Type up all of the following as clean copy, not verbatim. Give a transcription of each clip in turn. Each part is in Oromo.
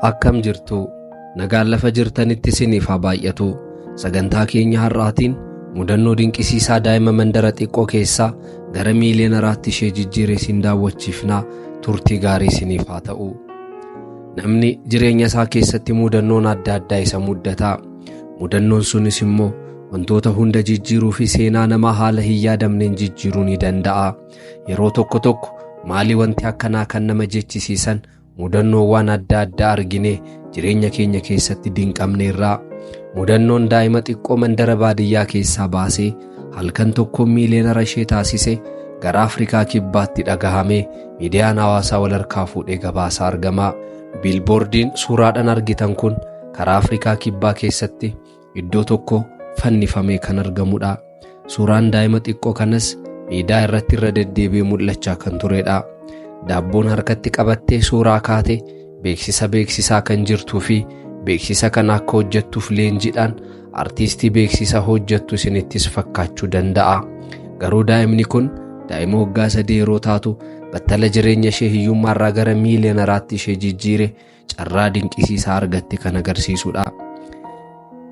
Akkam jirtu? Nagaan lafa jirtanitti isiniif haa baay'atu. Sagantaa keenya har'aatiin mudannoo dinqisiisaa daa'ima mandara xiqqoo keessaa gara miiliyeenaraatti ishee jijjiire isin daawwachiifnaa turtii gaarii isiniif haa ta'u. Namni jireenya isaa keessatti mudannoon adda addaa isa mudata. Mudannoon sunis immoo wantoota hunda jijjiiruu fi seenaa namaa haala hin yaadamneen jijjiiruu ni danda'a. Yeroo tokko tokko maalii wanti akkanaa kan nama jechisiisan mudannoowwan adda addaa argine jireenya keenya keessatti dinqamneerra. Mudannoon daa'ima xiqqoo mandara baadiyyaa keessaa baasee halkan tokko miiliyeenara ishee taasise gara Afrikaa Kibbaatti dhagahame miidiyaan hawaasaa wal harkaa fuudhee gabaasaa argama. Biilboordiin suuraadhaan argitan kun karaa Afrikaa Kibbaa keessatti iddoo tokko fannifamee kan argamudha. Suuraan daa'ima xiqqoo kanas miidiyaa irratti irra deddeebi'ee mul'achaa kan turedha. Daabboon harkatti qabattee suuraa kaate beeksisa beeksisaa kan jirtuu fi beeksisa kana akka hojjettuuf leenjiidhaan artiistii beeksisa hojjettu isinittis fakkaachuu danda'a. Garuu daa'imni kun daa'ima waggaa 3 yeroo taatu battala jireenya ishee hiyyummaarraa gara miiliyeenaraatti ishee jijjiire carraa dinqisiisaa argatte kan agarsiisudha.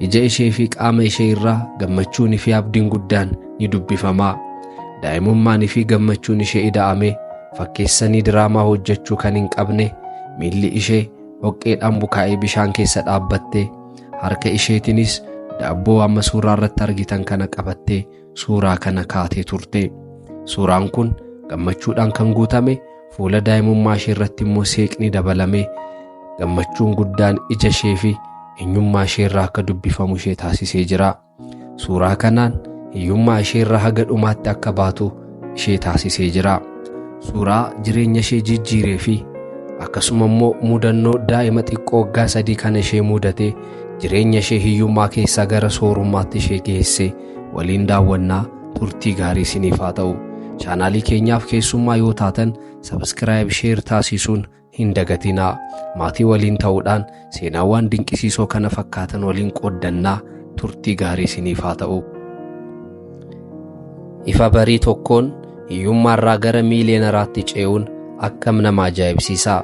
Ija ishee fi qaama ishee irraa gammachuun fi abdiin guddaan ni dubbifama. Daa'imummaan fi gammachuun ishee ida'ame fakkeessanii diraamaa hojjechuu kan hin qabne miilli ishee dhoqqeedhaan bukaa'ee bishaan keessa dhaabbattee harka isheetiinis daabboo amma suuraa irratti argitan kana qabattee suuraa kana kaatee turte. Suuraan kun gammachuudhaan kan guutame fuula daa'imummaa ishee irratti immoo seeqni dabalame gammachuun guddaan ija ishee fi eenyummaa ishee irraa akka dubbifamu ishee taasisee jira. Suuraa kanaan hiyyummaa ishee irraa haga dhumaatti akka baatu ishee taasisee jira. Suuraa jireenya ishee jijjiiree fi akkasuma immoo mudannoo daa'ima xiqqoo waggaa 3 kana ishee mudate jireenya ishee hiyyummaa keessaa gara soorummaatti ishee geesse waliin daawwannaa turtii gaarii isiniif haa ta'u. Chaanaalii keenyaaf keessummaa yoo taatan subscribe, share taasisuun hin dagatinaa. Maatii waliin ta'uudhaan seenaawwan dinqisiisoo kana fakkaatan waliin qooddannaa turtii gaarii isiniif haa ta'u. Ifa barii tokkoon hiyyummaarraa gara miiliyeenaraatti ce'uun akkam nama ajaa'ibsiisa.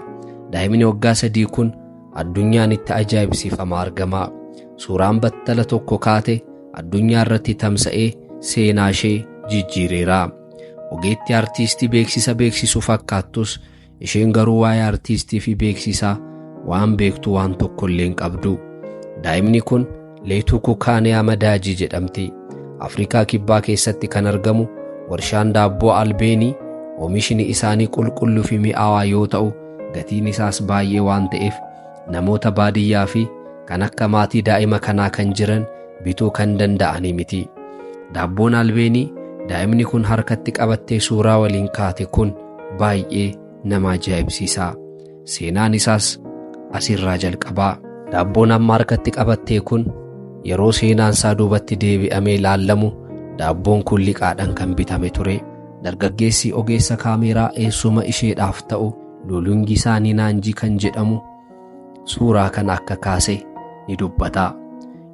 Daa'imni waggaa 3 kun addunyaan itti ajaa'ibsiifamaa argama. Suuraan battala tokko kaate addunyaa irratti tamsa'ee seenaa ishee jijjiireera. Ogeettii artiistii beeksisa beeksisuu fakkaattus isheen garuu waa'ee artiistii fi beeksisaa waan beektu waan tokko illee hin qabdu. Daa'imni kun Leetuu Kukaaniyaa Madaajii jedhamti. Afrikaa Kibbaa keessatti kan argamu warshaan daabboo Albeenii oomishni isaanii qulqulluu fi mi'aawaa yoo ta'u gatiin isaas baay'ee waan ta'eef namoota baadiyyaa fi kan akka maatii daa'ima kanaa kan jiran bituu kan danda'anii miti. Daabboon Albeenii daa'imni kun harkatti qabattee suuraa waliin kaate kun baay'ee nama ajaa'ibsiisa. Seenaan isaas asirraa jalqabaa. Daabboon amma harkatti qabattee kun yeroo seenaan isaa duubatti deebi'amee ilaallamu daabboon kun liqaadhaan kan bitame ture. Dargaggeessi ogeessa kaameeraa eessuma isheedhaaf ta'u Lulungisaa Ninaanjii kan jedhamu suuraa kana akka kaase ni dubbata.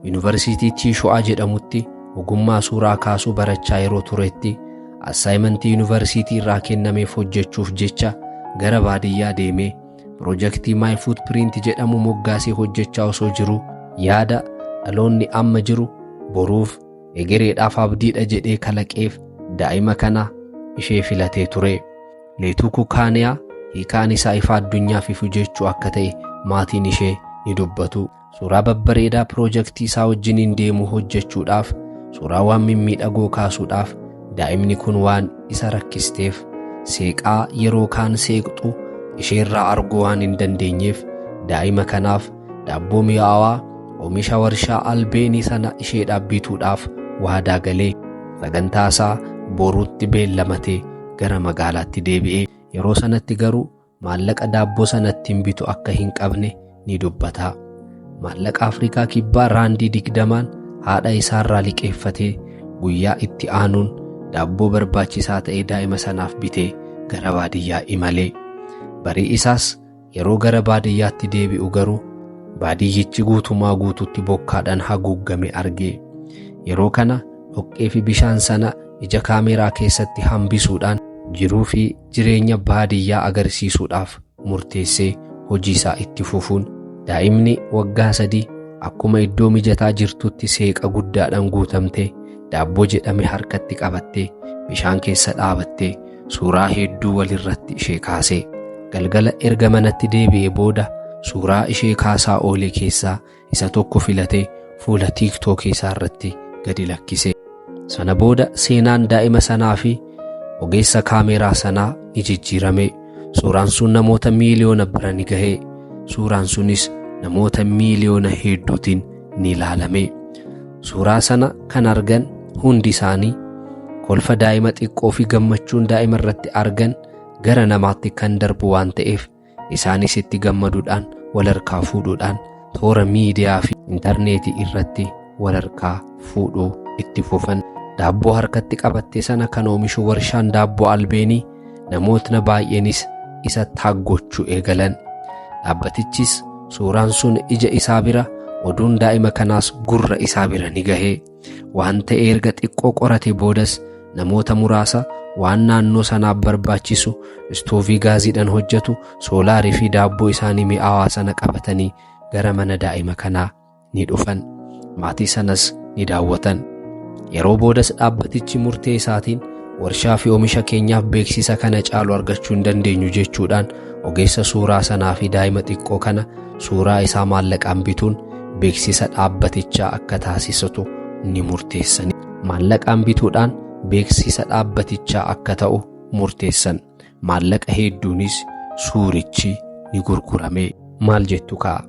Yuunivarsiitii Tiisho'aa jedhamutti ogummaa suuraa kaasuu barachaa yeroo turetti assaayimentii yuunivarsiitii irraa kennameef hojjechuuf jecha gara baadiyyaa deemee piroojeektii My Footprint jedhamu moggaasee hojjechaa osoo jiru yaada dhaloonni amma jiru boruuf egereedhaaf abdiidha jedhee kalaqeef daa'ima kana ishee filatee ture. Leetuu Kukaaniyaa hiikaan isaa ifa addunyaaf ifu jechuu akka ta'e maatiin ishee ni dubbatu. Suuraa babbareedaa piroojeektii isaa wajjiniin deemu hojjechuudhaaf suuraawwan mimmiidhagoo kaasuudhaaf daa'imni kun waan isa rakkisteef seeqaa yeroo kaan seeqxu isheerraa arguu waan hin dandeenyeef daa'ima kanaaf daabboo mi'aawaa oomisha warshaa Albeenii sana isheedhaaf bituudhaaf waadaa galee sagantaa isaa boruutti beellamatee gara magaalaatti deebi'e. Yeroo sanatti garuu maallaqa daabboo sanatti hin bitu akka hin qabne ni dubbata. Maallaqa Afrikaa Kibbaa raandii 20 haadha isaarraa liqeeffatee guyyaa itti aanuun daabboo barbaachisaa ta'e daa'ima sanaaf bitee gara baadiyyaa imale. Barii isaas yeroo gara baadiyyaatti deebi'u garuu baadiyyichi guutumaa guututti bokkaadhaan haguuggame arge. Yeroo kana dhoqqee fi bishaan sana ija kaameeraa keessatti hambisuudhaan jiruu fi jireenya baadiyyaa agarsiisuudhaaf murteessee hojii isaa itti fufuun Daa'imni waggaa 3 akkuma iddoo mijataa jirtutti seeqa guddaadhaan guutamtee daabboo jedhame harkatti qabattee bishaan keessa dhaabattee suuraa hedduu walirratti ishee kaase. Galgala erga manatti deebi'ee booda suuraa ishee kaasaa oole keessaa isa tokko filatee fuula TikTok isaa irratti gadi lakkise. Sana booda seenaan daa'ima sanaa fi ogeessa kaameeraa sanaa ni jijjiirame. Suuraan sun namoota miiliyoona bira ni gahe. Suuraan sunis namoota miiliyoona hedduutiin ni ilaalame. Suuraa sana kan argan hundi isaanii kolfa daa'ima xiqqoo fi gammachuun daa'ima irratti argan gara namaatti kan darbu waan ta'eef isaanis itti gammaduudhaan wal harkaa fuudhuudhaan toora miidiyaa fi intarneetii irratti wal harkaa fuudhuu itti fufan. Daabboo harkatti qabatte sana kan oomishu warshaan daabboo Albeenii namootni baay'eenis isa taaggochuu eegalan. Dhaabbatichis suuraan sun ija isaa bira, oduun daa'ima kanaas gurra isaa bira ni gahe. Waan ta'e erga xiqqoo qorate boodas namoota muraasa waan naannoo sanaaf barbaachisu istoovii gaaziidhaan hojjetu, soolaarii fi daabboo isaanii mi'aawaa sana qabatanii gara mana daa'ima kanaa ni dhufan. Maatii sanas ni daawwatan. Yeroo boodas dhaabbatichi murtee isaatiin warshaa fi oomisha keenyaaf beeksisa kana caalu argachuu hin dandeenyu jechuudhaan ogeessa suuraa sanaa fi daa'ima xiqqoo kana suuraa isaa maallaqaan bituun beeksisa dhaabbatichaa akka taasisatu ni murteessan. Maallaqaan bituudhaan beeksisa dhaabbatichaa akka ta'u murteessan. Maallaqa hedduunis suurichi ni gurgurame. Maal jettu ka'a?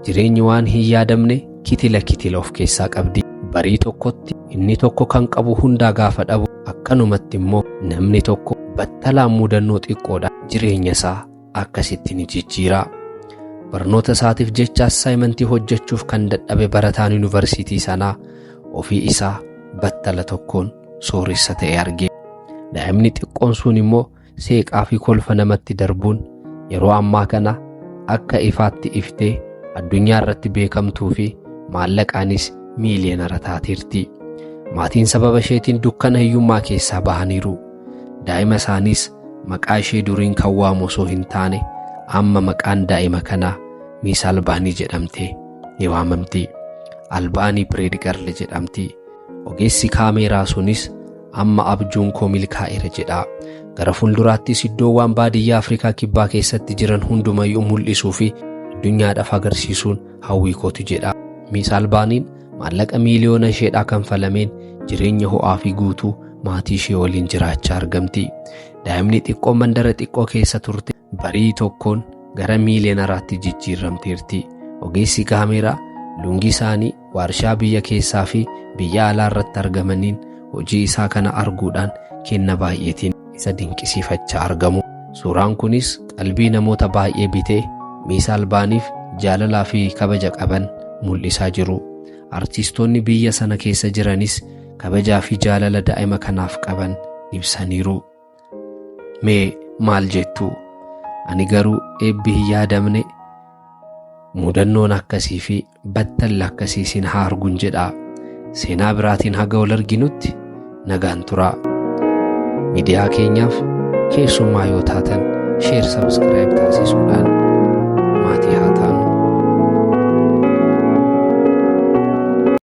Jireenyi waan hin yaadamne kitila kitila of keessaa qabdi. Barii tokkotti inni tokko kan qabu hundaa gaafa dhabu, akkanumatti immoo namni tokko battalaan mudannoo xiqqoodhaan jireenya isaa akkasitti ni jijjiira. Barnoota isaatiif jecha assaayimentii hojjechuuf kan dadhabe barataan yuunivarsiitii sanaa ofii isaa battala tokkoon sooressa ta'e arge. Daa'imni xiqqoon sun immoo seeqaa fi kolfa namatti darbuun yeroo ammaa kana akka ifaatti iftee addunyaa irratti beekamtuu fi maallaqaanis miiliyoonara taateerti. Maatiin sababa isheetiin dukkana hiyyummaa keessaa bahaniiru. Daa'ima isaaniis maqaa ishee duriin kan waamu osoo hin taane amma maqaan daa'ima kanaa Miis Albaanii jedhamtee ni waamamti. Albaanii Bread Girl jedhamti. Ogeessi kaameeraa sunis amma abjuun koo milkaa'eera jedha. Gara fuulduraattis iddoowwan baadiyyaa Afrikaa Kibbaa keessatti jiran hundumayyuu mul'isuu fi addunyaadhaaf agarsiisuun hawwii kooti jedha. Miis Albaaniin maallaqa miiliyoona isheedhaa kanfalameen jireenya ho'aa fi guutuu maatii ishee waliin jiraachaa argamti. Daa'imni xiqqoo mandara xiqqoo keessa turte barii tokkoon gara miiliyoonaraatti jijjiiramteerti. Ogeessi kaameeraa lungi isaanii warshaa biyya keessaa fi biyya alaa irratti argamaniin hojii isaa kana arguudhaan kenna baay'eetiin isa dinqisiifachaa argamu. Suuraan kunis qalbii namoota baay'ee bitee Miis Albaaniif jaalalaa fi kabaja qaban mul'isaa jiru. Artiistoonni biyya sana keessa jiranis kabajaa fi jaalala daa'ima kanaaf qaban ibsaniiru. Mee maal jettu? Ani garuu eebbi hin yaadamne mudannoon akkasii fi battalli akkasii isin haa argun jedha. Seenaa biraatiin haga wal arginutti nagaan turaa. Miidiyaa keenyaaf keessummaa yoo taatan share, subscribe taasisuudhaan